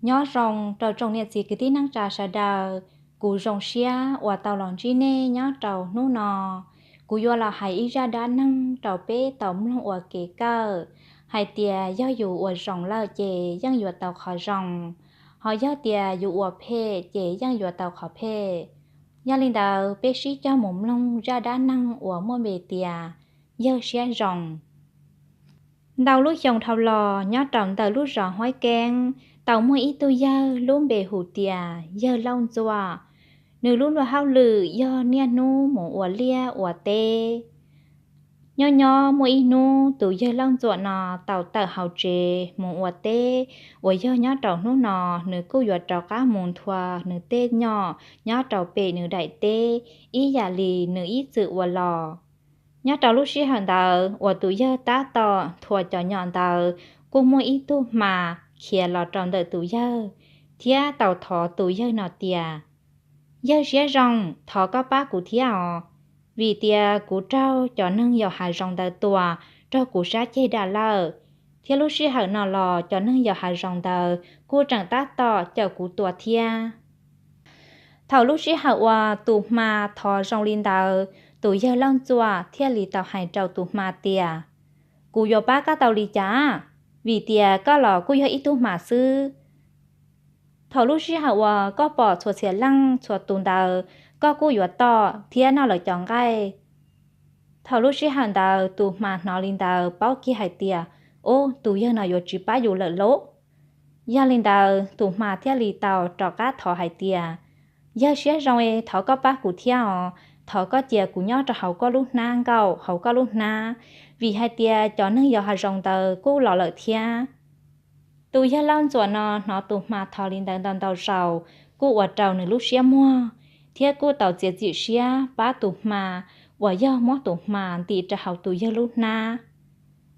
Nyob zoo rau tsoom niam txiv kwv tij neej tsa sawv daws, kuv zoo siab uas tau los ntsib nej nyob rau hnub no. Kuv yuav los hais ib zaj dab neeg rau peb tau mloog ua kev kawm, hais tias yog yus ua zoo lawm ces yeej yuav tau qhov zoo, ho yog tias yus ua phem ces yeej yuav tau qhov phem. Yog li ntawd peb sib cog mus mloog zaj dab neeg uas muaj npe tias yawg siab zoo. Ntau lub xyoo dhau los nyob rau ntawm lub zos Huaib Keeb tau muaj ib tug yawg lub npe hu tias yawg Lauj Ntxuam. Nws lub luag hauj lwm yog niaj hnub mus ua liaj ua teb. Nyob nyob muaj ib hnub tus yawg Lauj Ntxuam no tau tawm hauv tsev mus ua teb, uas yog nyob rau hnub no nws kuj yuav rov qab mus nthua nws tej nyom nyob rau pem nws daim teb ib yam li nws ib txwm ua los. Nyob rau lub sij hawm ntawd uas tus yawg tab tom nthua cov nyom ntawd, kuj muaj ib tug hma khiav los rau ntawm tus yawg, thiab tau thov tus yawg no tias, Yawg siab zoo, thov koj pab kuv thiab os, vim tias kuv raug cov neeg yos hav zoov ntawd tua raug kuv sab ceg dam lawm, thiab lub sij hawm no los cov neeg yos hav zoov ntawd kuj tseem tab tom caum kuv tua thiab. Thaum lub sij hawm uas tus hma thov zoo li ntawd, tus yawg Lauj Ntxuam thiaj li tau hais rau tus hma tias, Kuv yuav pab koj tau li cas? Vim tias koj los kuj yog ib tug hma xwb. Thaum lub sij hawm uas koj pom txhua txhia leej txhua tus ntawd, koj kuj yuav tom thiab noj lawv cov nqaij. Thaum lub sij hawm ntawd tus hma hnov li ntawd paub kiag hais tias, Ub, tus yawg no yuav tsis pab yus lawm lauj. Yog li ntawd tus hma thiaj li tau rov qab thov hais tias, Yawg siab zoo, thov koj pab kuv thiab os, thov koj cia kuv nyob rau hauv koj lub hnab nkaum hauv koj lub hnab, vim hais tias cov neeg yos hav zoov ntawd kuj los lawm thiab. Tus yawg Lauj Ntxuam no hnov tus hma thov li ntawd ntau ntau zaus, kuj ua rau nws lub siab muag, thiab kuj tau txiav txim siab pab tus hma, uas yog muab tus hma ntim rau hauv tus yawg lub hnab.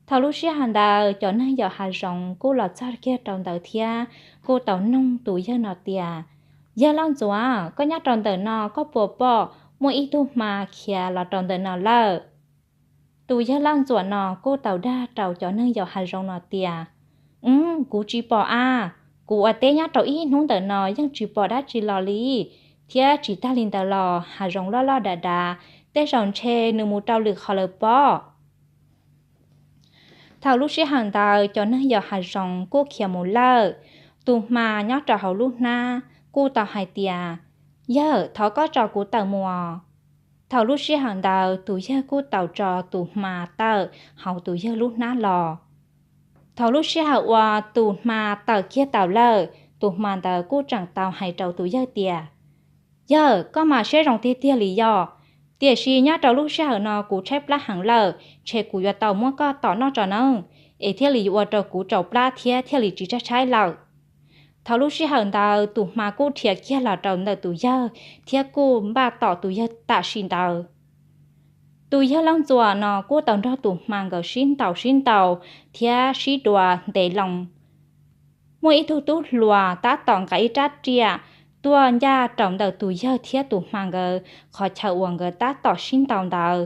Thaum lub sij hawm ntawd cov neeg yos hav zoov kuj los txog kiag rau ntawd thiab kuj tau noog tus yawg no tias, Yawg Lauj Ntxuam, koj nyob rau ntawm no koj puas pom muaj ib tug hma khiav los rau ntawm no lawm? Tus yawg Lauj Ntxuam no kuj tau dag rau cov neeg yos hav zoov no tias, Ub, kuv tsis pom a, kuv ua teb nyob rau ib hnub ntawm no yeej tsis pom dab tsi los li, thiab tsis tag li ntawd los hav zoov loj loj dav dav, tej zaum ntshe nws mus rau lwm qhov lawm pob. Thaum lub sij hawm ntawd cov neeg yos hav zoov kuj khiav mus lawm, tus hma nyob rau hauv lub hnab kuj tau hais tias, Yawg, thov koj tso kuv tawm mus. Thaum lub sij hawm ntawd tus yawg kuj tau tso tus hma tawm hauv tus yawg lub hnab los. Thaum lub sij hawm uas tus hma tawm kiag tau lawm, tus hma ntawd kuj tseem tau hais rau tus yawg tias, Yawg, koj mas siab zoo tiag tiag li yog, tiam sis nyob rau lub sij hawm no kuv tshaib plab heev lawm, ntshe kuv yuav tau muab koj tom noj tso nawb, es thiaj li yuav ua rau kuv tsaus plab thiab thiaj li tsis tshaib tshaib lawm. Thaum lub sij hawm ntawd tus hma kuj dhia kiag los rau ntawm tus yawg thiab kuj npaj tom tus yawg tam sim ntawd. Tus yawg Lauj Ntxuam no kuj tau nrog tus hma nkawd sib ntaus sib ntaus thiab sib dua ntev loo. Muaj ib tug tub hluas tab tom nqa ib rab riam tuaj ncaj rau ntawm tus yawg thiab tus hma nkawd qhov chaw uas nkawd tab tom sib ntaus ntawd.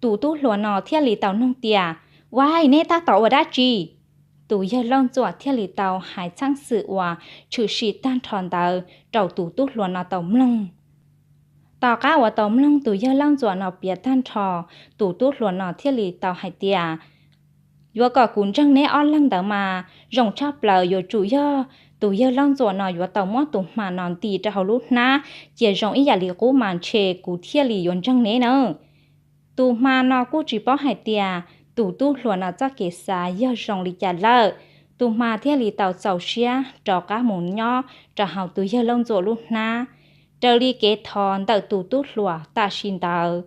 Tus tub hluas no thiaj li tau nug tias, Ua, neb tab tom ua dab tsi? Tus yawg Lauj Ntxuam thiaj li tau hais txheeb xwm uas tshwm sim tag nrho ntawd rau tus tub hluas no tau mloog. Tom qab uas tau mloog tus yawg Lauj Ntxuam no piav tag nrho, tus tub hluas no thiaj li tau hais tias, Yuav kom kuv ntseeg neb ob leeg ntawd mas zoo tshaj plaws yuav tsum yog tus yawg Lauj Ntxuam no yuav tau muab tus hma no ntim rau hauv lub hnab, cia zoo ib yam li qub mas ntshe kuv thiaj li yuav ntseeg neb nawb. Tus hma no kuj tsis paub hais tias tus tub hluas no txoj kev xav yog zoo li cas lawm, tus hma thiaj li tau txaus siab rov qab mus nyob rau hauv tus yawg Lauj Ntxuam lub hnab, raws li kev thov ntawm tus tub hluas tam sim ntawd.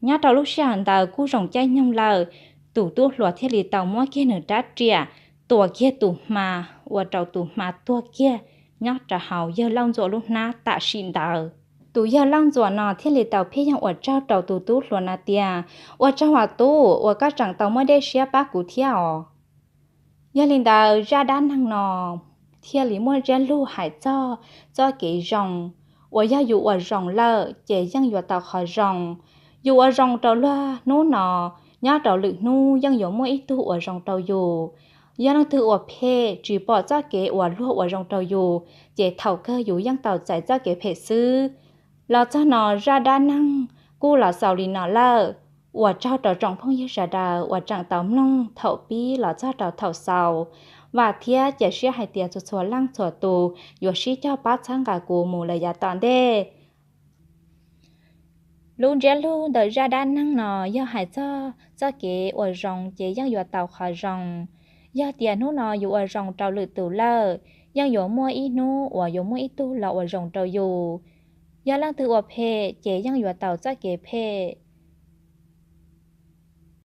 Nyob rau lub sij hawm ntawd kuj zoo caij nyoog lawm, tus tub hluas thiaj li tau muab kiag nws rab riam tua kiag tus hma, ua rau tus hma tuag kiag nyob rau hauv yawg Lauj Ntxuam lub hnab tam sim ntawd. Tus yawg Lauj Ntxuam no thiaj li tau pheej yog ua tsaug rau tus tub hluas no tias, Ua tsaug os tub, uas koj tseem tau muaj dej siab pab kuv thiab os. Yog li ntawd zaj dab neeg no thiaj li muaj zaj lus hais txog txoj kev zoo, uas yog yus ua zoo lawm ces yeej yuav tau qhov zoo. Yus ua zoo rau luag hnub no, nyob rau lwm hnub yeej yuav muaj ib tug ua zoo rau yus. Yog leej twg ua phem tsis pom txoj kev uas luag ua zoo rau yus, ces thaum kawg yus yeej tau txais txoj kev phem xwb. Los txog no zaj dab neeg kuj los xaus li no lawm. Ua tsaug rau tsoom phooj ywg sawv daws uas tseem tau mloog thaum pib los txog rau thaum xaus. Vam thiab cia siab hais tias txhua txhua leej txhua tus yuav sib cog pab txhawb nqa kuv mus lawm yav tom ntej. Lub ntsiab lus ntawm zaj dab neeg no yog hais txog txoj kev ua zoo ces yeej yuav tau qhov zoo. Yog tias hnub no yus ua zoo rau lwm tus lawm, yeej yuav muaj ib hnub uas yuav muaj ib tug los ua zoo rau yus. Yog leej twg ua phem ces yeej yuav tau txoj kev phem.